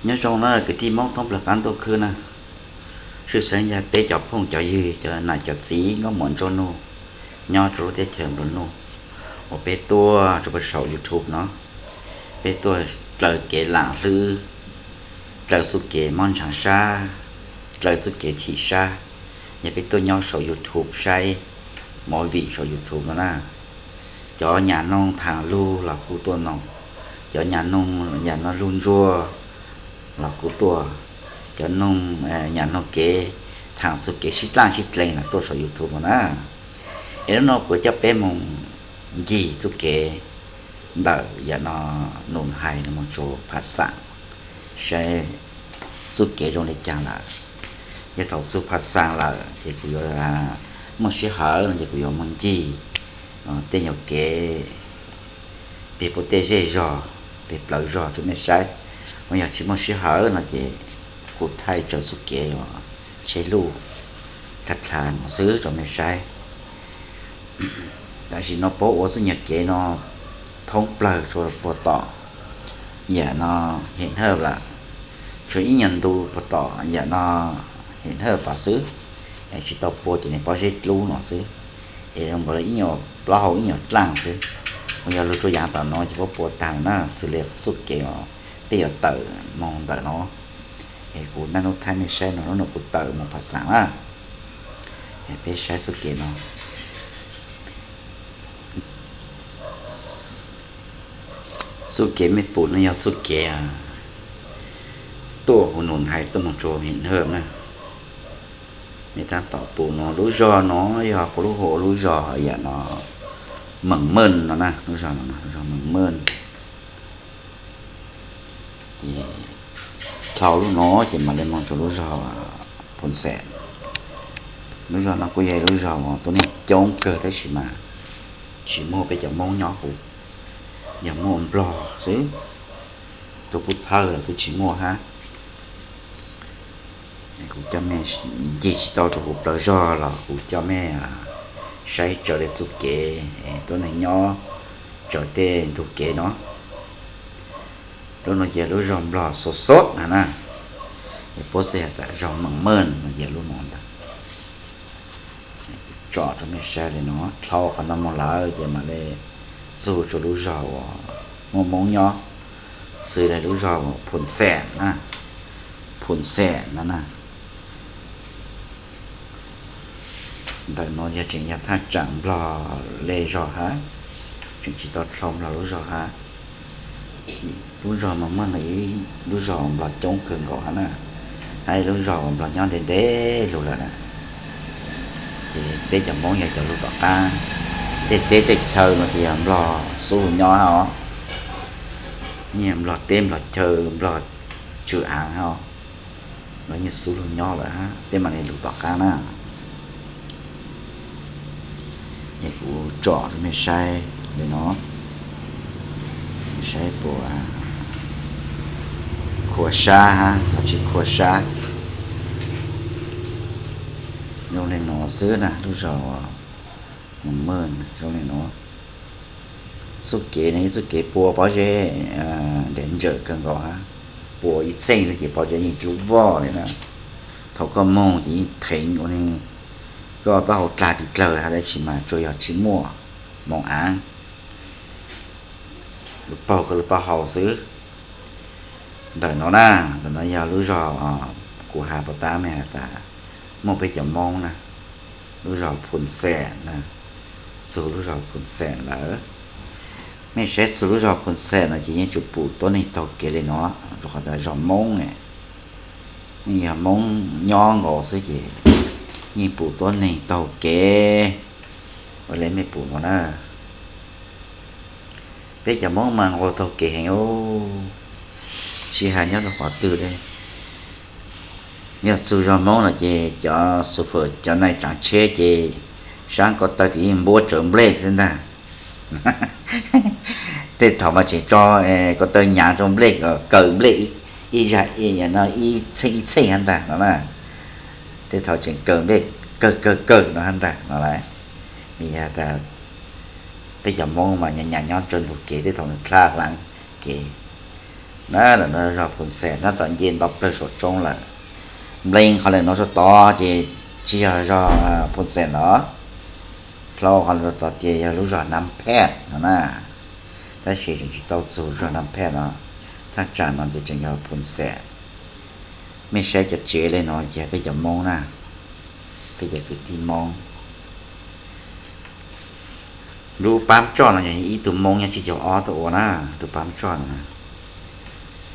Nyob zoo na kwv tij Hmoob thoob plaws qab ntuj khwb na, tshwj xeeb yog peb cov phooj cov ywg, cov nam cov txiv nkauj muam ntsoj nuj nyob rau lub teb chaws nplua nuj uas peb tuaj rau peb saum YouTube no, peb tuaj dlaws kev laam hlwb, dlaws txuj kev mob ntshav sab, dlaws txuj kev chim sab, yog peb tuaj nyob saum YouTube saib movie saum YouTube no na. Cov nyam noog thaam lug los kuj tuaj noog, cov nyam noog yam no lug ntsuag los kuj tuaj, cov noog, nyam noog kev thaam txuj kev sib dlaaj sib dleeg los tuaj saum YouTube no na. Es hnub no kuv coj peb moog ncig txuj kev ntawm yam no Nus Hais no moog rua Pha Xaam, saib txuj kev zoo le caag lawm. Yog thaum txug Pha Xaam lawm ces kuv yuav muaj sij hawm no ces kuv yuav moog ncig tej nyuag kev peg puag tej zej zog, peg plawv zog rua mej saib. Ho yog tsis muaj sij hawm no ces kuv thaij tsawv txuj kev uas tsheb luj dlha dlha no xwb rua mej saib. Tam sim no puab ua txuj nyuag kev no thoob plawg rua puag tom yam no Hem Hawj lawm, tshuav ib nyuag ntu puag tom yam no Hem Hawj tod xwb, es tsis tau pua ces nws pob zeb dlub no xwb, es zoo nkaus li ib nyuag plaub hau ib nyuag dlaaj xwb. Kuv yog lug rua yaav tom no ces puab pua taag na, xws li txuj kev uas peb yuav tawm moog ntawm no, es kuv naj nub thaij mej saib no, hnub no kuv tawm moog Pha Xaam na, peb saib txuj kev no. Txuj kev mej pum no yog txuj kev tuaj huv Nus Hais tuaj moog rua Hem Hawj na. Mej tab tom pum no lub zog no yog puab lub hu ua lub zog yam no Meem Meej no na, lub zog no, lub zog Meem Meej. Ces dlhau lub no ces mam li moog rua lub zog Phoo Xeem. Lub zog no kuj yog lub zog uas tuab neeg coob kawg tab sis mas tsis muaj peb cov Moob nyob huv, yog muaj Nplog xwb, tuaj pub thawj los twb tsis muaj hab. Kuv coj mej ncig tsis tau rua huv plawv zog los kuv coj mej saib tsawv le txuj kev tuab neeg nyob tsawv tej ntug kev no. Lub no ces lub zog Nplog Xov Xov no na, es puab xav has tas zog Meem Meej no ces lub no ntag. Tsom rua mej saib le no, dlhau qhov no moog lawm ces mam li txug rua lub zog uas muaj Moob nyob, xws le lub zog Phoo Xeem na, Phoo Xeem no na. Ntawm no yog tseem yog thaj tsaam Nplog le zog hab, tseem tsis tau dlhau Nplog lub zog hab. Lub zog Meem Meej no lub zog Nplog coob kawg nkaus hab na, hab lub zog Nplog nyob ntev ntev lug lawm na. Ces peb cov Moob yog cov lug tom qab, tej teb tej chaw no ces yog Nplog xub lug nyob hab os. Yeej Nplog teb Nplog chaw Nplog tswm aav hab os, los yeej xub lug nyob lawm hab, peb mam li lug tom qab na. Es kuv tsom rua mej saib le no, saib puas khua sab hab los tsis khua sab. Zoo le no xwb na, lub zog Meem Meej zoo le no. Txuj kev no ib txuj kev pua pob zeb nrawm nrawm kawg nkaus hab, pua ib txheej xwb ces pob zeb yeej dlub voj le na. Thaum koj moog ces yeej theev ua, koj taub hau dlaag pes dlawg le hab, tab sis mas tsuas yog tsis muaj moov aav, lug paug koj lub taub hau xwb. Ntawm no na, ntawm no yog lub zog kuv has puas tab mej has tas muaj peb cov Moob na, lub zog Phoo Xeem na, txug lub zog Phoo Xeem lawm. Mej saib txug lub zog Phoo Xeem no ces yeej tsuas pum tuab neeg taug kev le no, rua qhov tas zog Moob, yeej yog Moob nyob nkaus xwb ces yeej pum tuab neeg taug kev ua le mej pum no na. Peb cov Moob mas nqua taug kev heev, tsis has nyob rau qhov twg le. Yog txug zog Moob no ces cov xu fawm cov nai tsaav tsheb ces saab ko taw tim yeej npuab tsawv nplej xwb ntag. Tej thaum mas tseem tso ko taw nyaav rau nplej, kaw nplej ib zag ib txheej ib txheej hab ntag no na. Tej thaum tseem kaw nplej kawg kawg kawg no hab ntag no lauj. Vim yog tas peb cov Moob mas nyam nyam nyob tsawg ntug kev tej thaum nws dlha hlaav kev, Na, ntawm no zos Phoo Xem tab tom nce nto plawg saum roob lawm. Nplees qhov lawm no rau tod ces tsis yog zos Phoo Xem lawm. Dlhau qhov lawm rau tod tias yog lub zos Nab Phej no na. Tab sis tseem tsis tau txug zos Nab Phej no, thaj tsam no ces tseem yog Phoo Xem. Mej saib cov tsev li no ces peb cov Moob na, peb cov kwv tij Moob. Lub pab tsoj no yog ib tug Moob nyob tsib caug ob tuaj ua na, tus pab tsoj no na,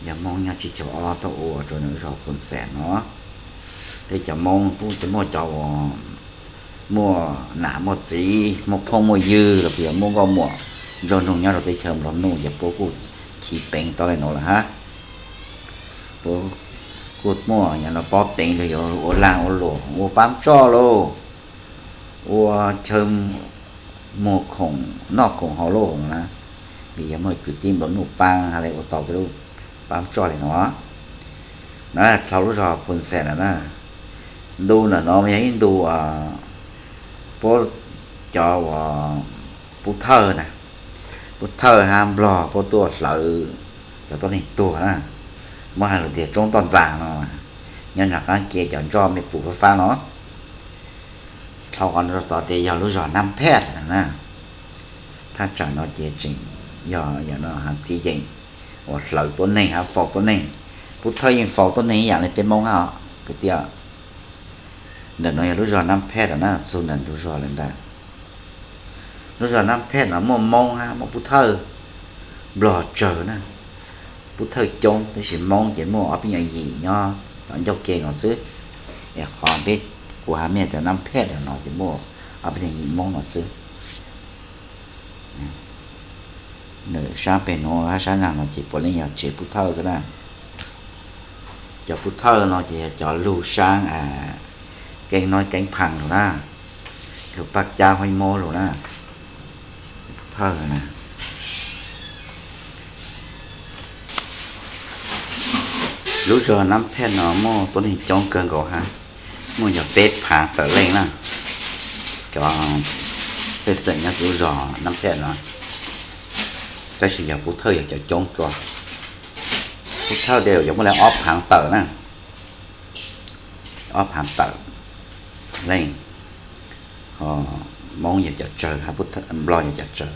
yog Moob nyob tsib caug ob tuaj ua rau nws zos Phoo Xem no. Peb cov Moob kuj muaj cov uas muaj nam muaj txiv, muaj phooj muaj ywg los puas yog muaj nkauj muam nraug nug nyob rau teb chaws Nplog nuj ces puab kuj chiv peev tau li no lawm hab. Puab kuj muaj yam no pob peev rau yuav ua laag ua luam, ua pab tsoj lauj, ua chaw muag khoom noj khoom haus lauj no na. Vim yog muaj kwv tij Nplog nuj paab hab li ua tau tej lub pab tsoj li no. Na, dlhau lub zos Phoo Xem lawm na. Ntu ntawm no yog ib ntu puab cov uas Pub Thawj na, Pub Thawj hab Nplog puab tuaj hlawv cov tuab neeg tuag na. Muab has lug tias tsoob toj ntxas no, nyob nram qaab ke cov ntsoj mej pum fab fab no. Dlhau qhov no rau tod tias yog lub zos Nab Phej na. Thaj tsam no ces tseem yog yam no has txiv yeem uas hlawv tuab neeg hab faus tuab neeg. Pub Thawj yeej faus tuab neeg ib yam li peb Moob hab os kwv tij. Ntawm no yog lub zos Nab Phej lawm na, txug ntawm ntug zos lawm ntag. Lub zos Nab Phej no muaj Moob hab muaj Pub Thawj, Nplog tsawg na. Pub Thawj coob tab sis Moob ces muaj ob peb nyuag yim nyob tom ncauj ke no xwb. Es qhov peb, kuv has mej tias Nab Phej no ces muaj ob peb nyuag yim Moob no xwb. Nws sab peg nuav hab sab nraag no ces puav leej yog tsev Pub Thawj xwb na. Cov Pub Thawj no ces yog cov lug saab Keeb Noib Keeb Phaas lug na, lug Paj Cab Huaib Mob lug na. Pub Thawj na. Lub zos Nab Phej no muaj tuab neeg coob kawg nkaus hab, muaj yog peb phaav tawm leej na. Cov pej xeem nyob lub zos Nab Phej no, tab sis yog Pub Thawj yog cov coob dlua. Pub Thawj tej zaum yuav muaj li ob phaav tawm na, ob phaav tawm leej. Ho Moob yog cov tsawg hab Nplog yog cov tsawg.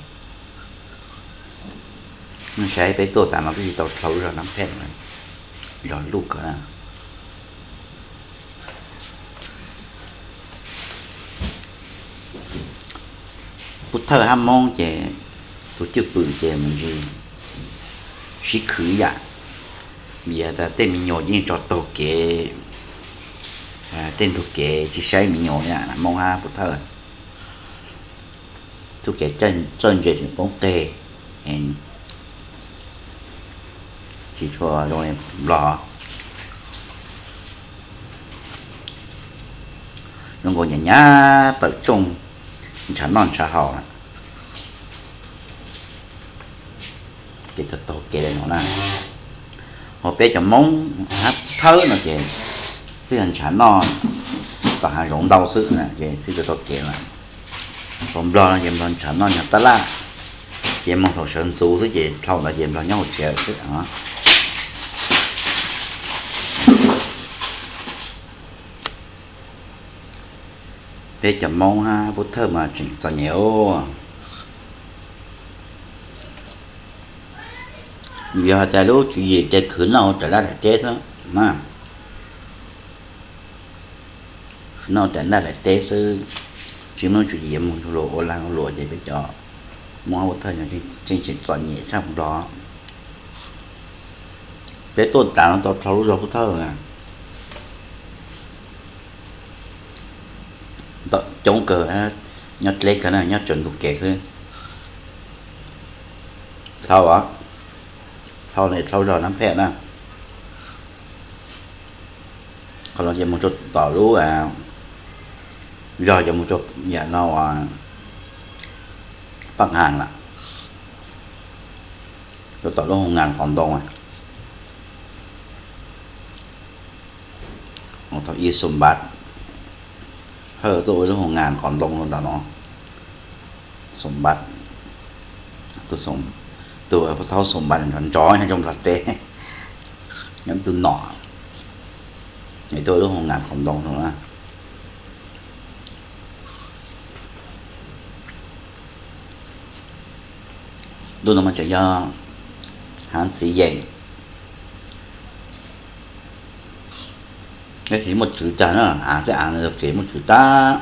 Mej saib peb tuaj tav no twb tsis tau dlhau lub zos Nab Phej, zos Luj Kawg na. Pub Thawj hab Moob ces tus cwj pwm ces mus ntsis sib khwv ib yam, vim yog tas tej me nyuam yeej tso taug kev, tej ntug kev tsis saib me nyuam ib yam Moob hab Pub Thawj. Txuj kev txawj ntse tseem poob qeg, tsis tshua zoo li Nplog. Zoo nkaus nyam nyab tawm tsooj ntshav noj ntshav haus na. Kev taug taug kev li no na. Ho peb cov Moob hab Thawj no ces twb yog ntshav noj tom hav zoov ntau xwb na ces twb taug taug kev lawm. Ho Nplog no ces Nplog ntshav noj nyob tab laj, ces moog thaum sawv ntxuv xwb ces dlhau ntawd ces Nplog nyob hauv tsev lawm xwb os. Peb cov Moob hab Pub Thawj mas tseem txom nyem os. Yog has tas lub tswv yim ces khwv noj ua raws laj daim teb xwb na. Khwv noj ua raws laj daim teb xwb, tsis muaj lub tswv yim yuav moog ua laag ua luam ces peb cov Moob hab Pub Thawj no tseem tseem txom nyem tshaj Nplog. Peb tuaj tav no tau dlhau lub zos Pub Thawj na. Coob kawg, nyob dleb kawg na, nyob tsawv ntug kev xwb. Dlhau, dlhau li dlhau zos Nab Phej na. Qhov no ces moog rau tom lub zog ces moog rau yam no Paj Haas lawm, rau tom lub hoo ngas qos ntoo. Thaum ub Xoom Npav, Thawj tuaj ua lub hoo ngas qos ntoo rau ntawm no. Xoom Npav, tus Pub Thawj Xoom Npav nrov nrov nyob rau Nplog teb. Tus nom, tuaj lub hoo nam qhov ntoo no na. Ntuj no mas tseem yog hav xiv yeem, tab sis muaj tswv tag na, av tej av no ces muaj tswv tag.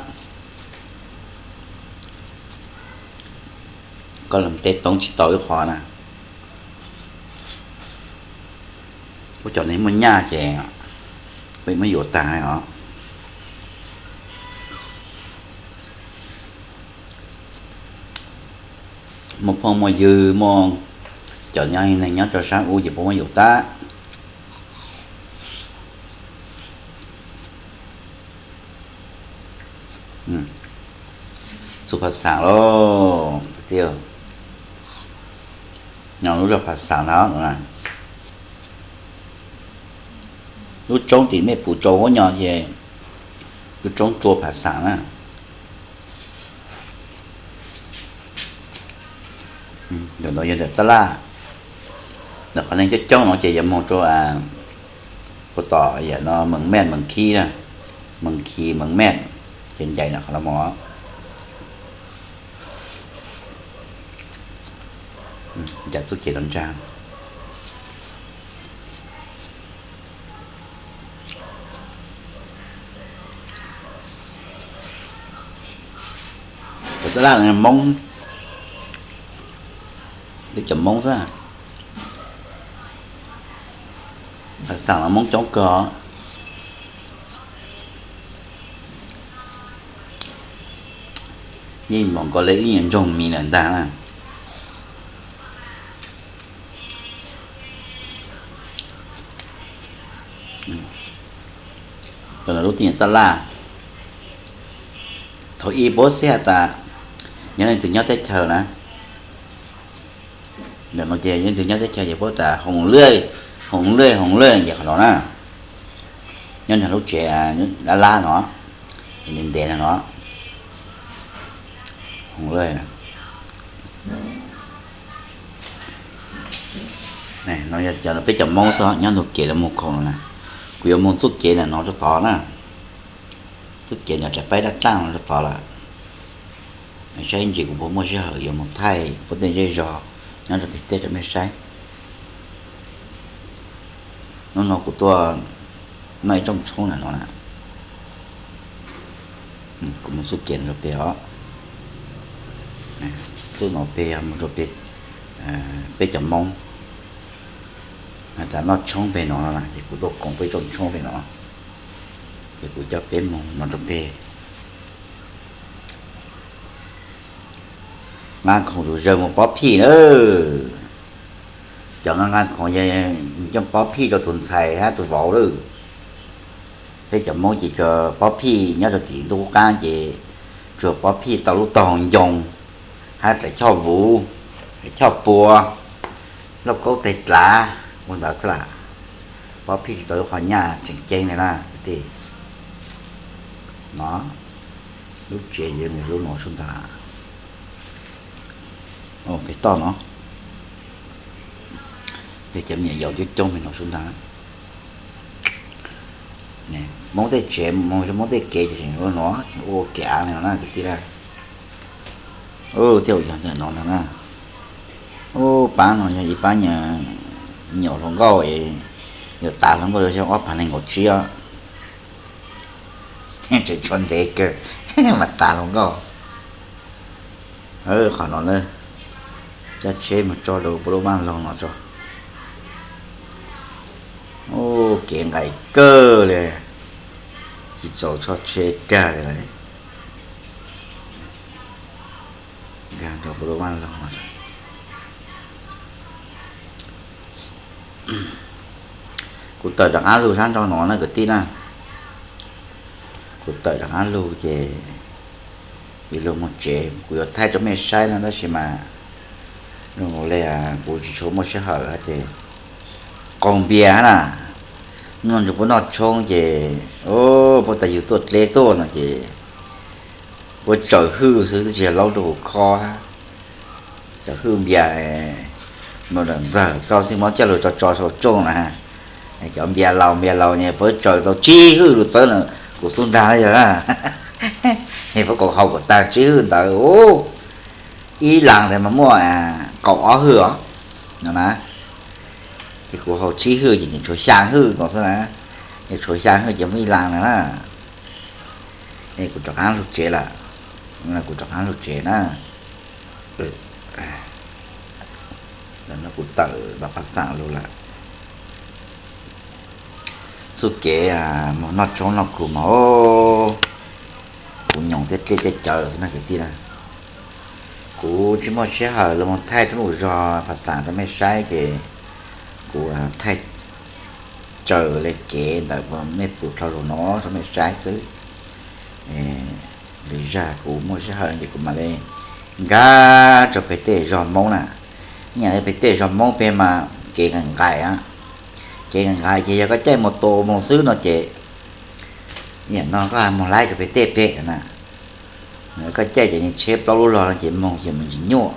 Koj los tej toob tsis tau ib qho na. Kuv cov neeg muaj nyaj ces peb muab yuav tag os. Muaj phooj muaj ywg, muaj cov nyob neeg nyob rau sab ub ces puas muab yuav tag. Txug Phav Xaam lauj, no lub zos Phav Xaam no. Lub roob tim Mej Pum Tsau Huab Nyo ces lub roob tsua Phav Xaam na. Ntawm no yog ntawm tab laj, ntawm qhov neeg coob coob no ces yuav moog rau puag tom yam no Mees Mej Mees Khib na, Mees Khib Mees Mej, ces ncaim ntawm qhov no mus. Ncaim txuj kev no ntsa. Cov tab laj no Moob, peb cov Moob xwb. Phav Xaam los Moob coob kawg. Yeej npaum nkaus li ib nyuag nroog mis lawm ntag na. Lub teb chaws tab laj, thaum ub puab xib has tas nyob leej twg nyob teb chaws na, ntawm no ces leej twg nyob teb chaws ces puab tas Hoos Lwj, Hoos Lwj, Hoos Lwj ces qhov no na. Nyob nrog lub tsev lab lab no, ntev ntev no, Hoos Lwj. No yog cov peb cov Moob xwb, nyob ntug kev los mus khoom no na. Kuv yuav mus txuj kev ntawm no rau tod na, txuj kev ntawm daim paib daj daj no rau tod lawm. Saib ntsis kuv puas muaj sij hawm yuav mus thaij puab tej zej zog nyob rau pem teb rau mej saib. Hnub no kuv tuaj noj ib rooj tshoob ntawm no na. Kuv mus txuj kev rau pem os. Txuj no pem yog mus rau peb cov Moob, has tas noj tshoob pem no no na, ces kuv tuaj koom peb rooj tshoob pem no, ces kuv coj peb mus no rau pem. Nqa khoom zuj zus mus pob phij na. Cov nqa nqa khoom coj pob phij rau tus ntxhais hab tus vauv lawm. Peb cov Moob ces tsuas pob phij nyob rau tim ntuj qub qab ces tsuas pob phij tau lub taub hau ncoo hab daim choj vuv, daim choj pua, lauj kaub tes dlav ua ntawd xwb lam. Pob phij tsis tau lub qhov nyaj tseem ceeb li na kwv tij. No, lub tsev yeej lub no sub ntag. Pem toj no, peb cov me nyuam yaus coob coob pem no sub ntag. Moob tej tsev, Moob tej kev ces lub no ua kev av li no na kwv tij na. Thiaj yog ntawm no ntag na. Ub, pab no yog ib pab nyuam hluas nkauj es yuav tas hluas nkauj yuav xyoo ob phav nees nkaum tsib os. Tseem tshuav ntev kawg mas tas hluas nkauj. Qhov no na, cab tsheb mus tso rau puab lub vaj loog no tso. Ub, kev nqaim kawg li, tsis txaus tso tsheb kiag li lawm. Nkag rau puab lub vaj loog no. Kuv tawm rov qab lug sab nraud no na kwv tij na. Kuv tawm rov qab lug ces yuav lug moog tsev, kuv yuav thaij rau mej saib no tab sis mas zoo li kuv tsis tshua muaj sij hawm hab ces qaug npias na. Hnub no ntshe puab noj tshoob ces puab tas yug tuaj dleb tuaj no ces puab tsawm hwj xwb twb tsis yog laub rau kuv kho hab. Tsawm hwj npias, nus ntxawm koj xij muab coj lug tso tso saum rooj na, Cov npias laus npias laus ces puab tsaws tau tsib hwj lug txawb na, kuv xub nrag na yog na. Ces puab kaus hau kuv taag tsib hwj ntawd, ib las ntawd mas muaj kaum ob hwj os no na. Ces kuv haus tsib hwj ces tshuav xyaa hwj nkaus xwb na. Ces tshuav xyaa hwj ces muaj ib las ntawd na. Es kuv rov qaab lug tsev lawm, kuv rov qaab lug tsev na. Kuv tawm tom Phav Xaam lug lawm. Txuj kev moog noj tshoob noj kug mas kuv nyoos tej dlej tej cawv xwb na kwv tij na. Kuv tsis muaj sij hawm lug moog thaij tub lug zog Phav Xaam rau mej saib ces kuv thaij tsaws le kev ntawm mej pum dlhau lug no rau mej saib xwb. Lwm zag kuv muaj sij hawm ces kuv mam le nkag rau peg tej zog Moob na. Nyiam le peg tej zog Moob peg mas kev nqais nqais, kev nqais nqais ces yog koj caij mus tus moog xwb no ces, nim no koj moog laib rau peg tej peg na, koj caij cov tsheb plaub lub log no ces moog ces mus tsis nyuaj.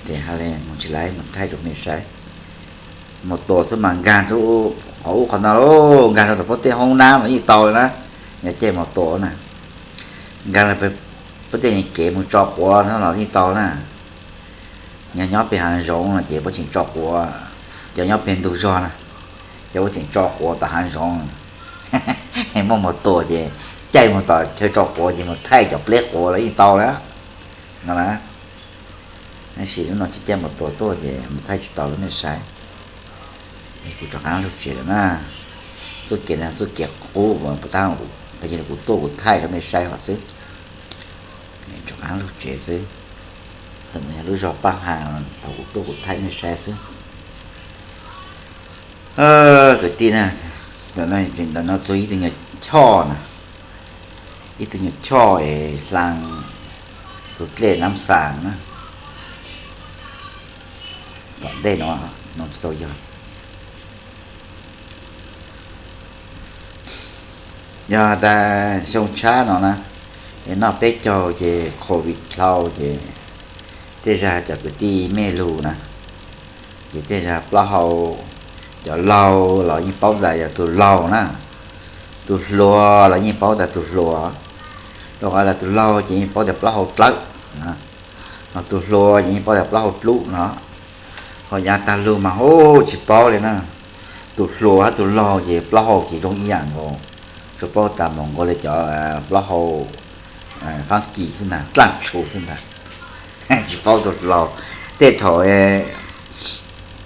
Ces ha le moog tsis laib, moog thaij rau mej saib. Mus tus xwb mas nkag rau qhov ub qhov no lauj, nkag rau tom puab tej hoob nab los yeej tau na. Yog caij mus tus na, nkag rau puab tej kev mus tso quav no los yeej tau na. Yog nyob peg hav zoov no ces puab tseem tso quav, cov nyob peg ntug zog na, cov puab tseem tso quav tom hav zoov. Muaj mus tus ces caij mus tom chaw tso quav ces mus thaij cov pleb quav los yeej tau na no na. Tab sis lub no tsis caij mus tus tuaj ces mus thaij tsis tau rau mej saib. Kuv rov qaab lug tsev lawm na. Txuj kev no txuj kev qub uas puag ta kuv tuaj kuv thaij rau mej saib hov xwb. Rov qaab lug tsev xwb. Lub zog Paj Has thaum kuv tuaj kuv thaij mej saib xwb. Kwv tij na, ntawm no txug ib tug nyuag choj na, ib tug nyuag choj es hlaa tug dlej Nab Xaas na. Tom ntej no, no tsis tau yog. Yog tas xyoo tshab no na, es noj peb caug ces covid dhau ces tej zag cov kwv tij mej lug na, ces tej zag plaub hau, cov laug los yeej paub tas yog tug laug na, tug hluas los yeej paub tas tug hluas, rau qhov tas tug laug ces yeej paub tas plaub hau dlawb, ho tug hluas ces yeej paub tas plaub hau dlub no. Ho yav taag lug mas hu tsis paub le na, tug hluas hab tug laug ces plaub hau ces zoo ib yaam nkaus, tsuas paub tas moog nkaus le cov plaub hau Faab Kis xwb ntag, dlaaj tshus xwb ntag, tsis paub tug laug. Tej thaum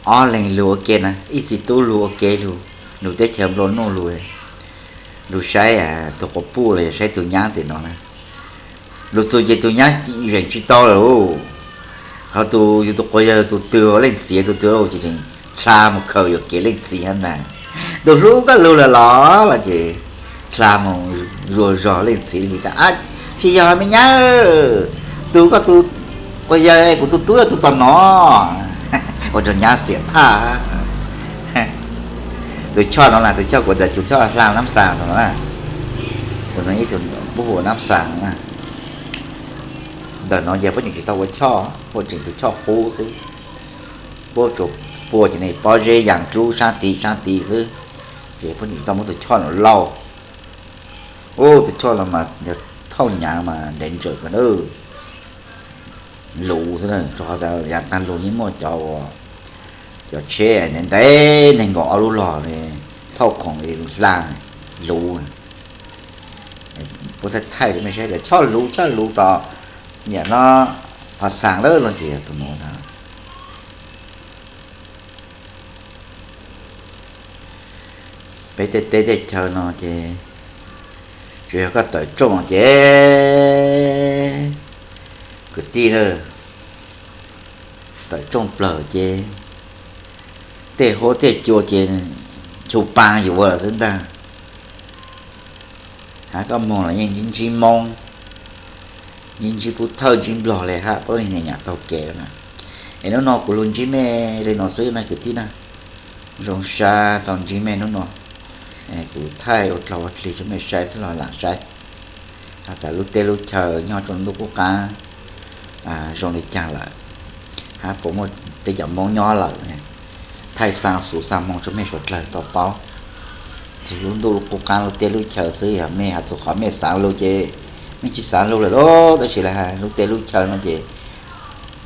ob leeg lug ua ke na, ib txiv tub lug ua ke lug, lug teb chaws nplua nuj lug, lug saib tug quas puj los yog saib tug nyab tes no na, lug txug ces tug nyab zeem tsis tau lawm. Ho tus yug tus quas yawg tus twg leej txiv tus twg ces tseem dlha mus khaws yuam kev leej txiv hab ntag. Tus hlub koj lug lawm los? Los ces dlha mus zuas zog leej txiv tas, tsis yog me nyab, tus koj tus quas yawg, kuv tus tub yog tus tom no. Ua rau nyab xiam thaj. Tus choj no na, tus choj kuv tas tus choj hlaa Nab Xaas tus no na, tus no ib tug puab hu ua Nab Xaas na. Ntawm no ces puab tseem tsis tau ua choj, puab tseem tus choj qub xwb. Puab tsuas pua cov pob zeb yaas dlub saab tid saab tid xwb, ces puab tseem tsis tau muab tus choj no lauj. Ub, tus choj no mas yog thauj nyaav mas ntev ntsawm kawg na, luv xwb na, rau qhov tas yav taag lug yeej muaj cov, cov tsheb ntev ntev neeg nkaus ob lub log li, thauj khoom li hlaa luv. Puab thaij thaij rau mej saib tas choj luv choj luv tom yam no, Phav Xaas lawm los ces yog tus nuav na. Peb tej teb tej chaw no ces tsuas yog koj tawm tsooj ces kwv tij na, tawm tsooj plawg ces tej huab tej cua ces chum paa yuav lawm xwb ntag. Hab koj moog los yeej ntsib Moob, yeej ntsib Pub Thawj ntsib Nplog le hab puab leej nyam nyam taug kev lawm na. Es hnub no kuv lug ntsib mej le no xwb na kwv tij na. Zoo sab tau ntsib mej hnub no, kuv thaij ua dlaug ua dlig rau mej saib xwb los lam saib. Has tas lub teb lub chaw nyob rau ntuj qub qab zoo li caag lawm, hab puas muaj peb cov Moob nyob lawm, thaij xaa xuv xaa moog rua mej suav dlawg tau paub. Txug lub ntuj lub qub qaab lub teb lub chaw xwb, yog mej has txug qhov mej xaav lug ces mej tsi xaav lug lawm lauj. Tab sis lawv has lub teb lub chaw no ces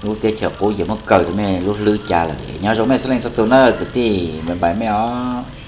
lub teb chaws qub ces muab kaw rua mej lub hlwb ca lawm. Nyob zoo mej txhua leej txhua tug na kwv tij, npais npais mej os.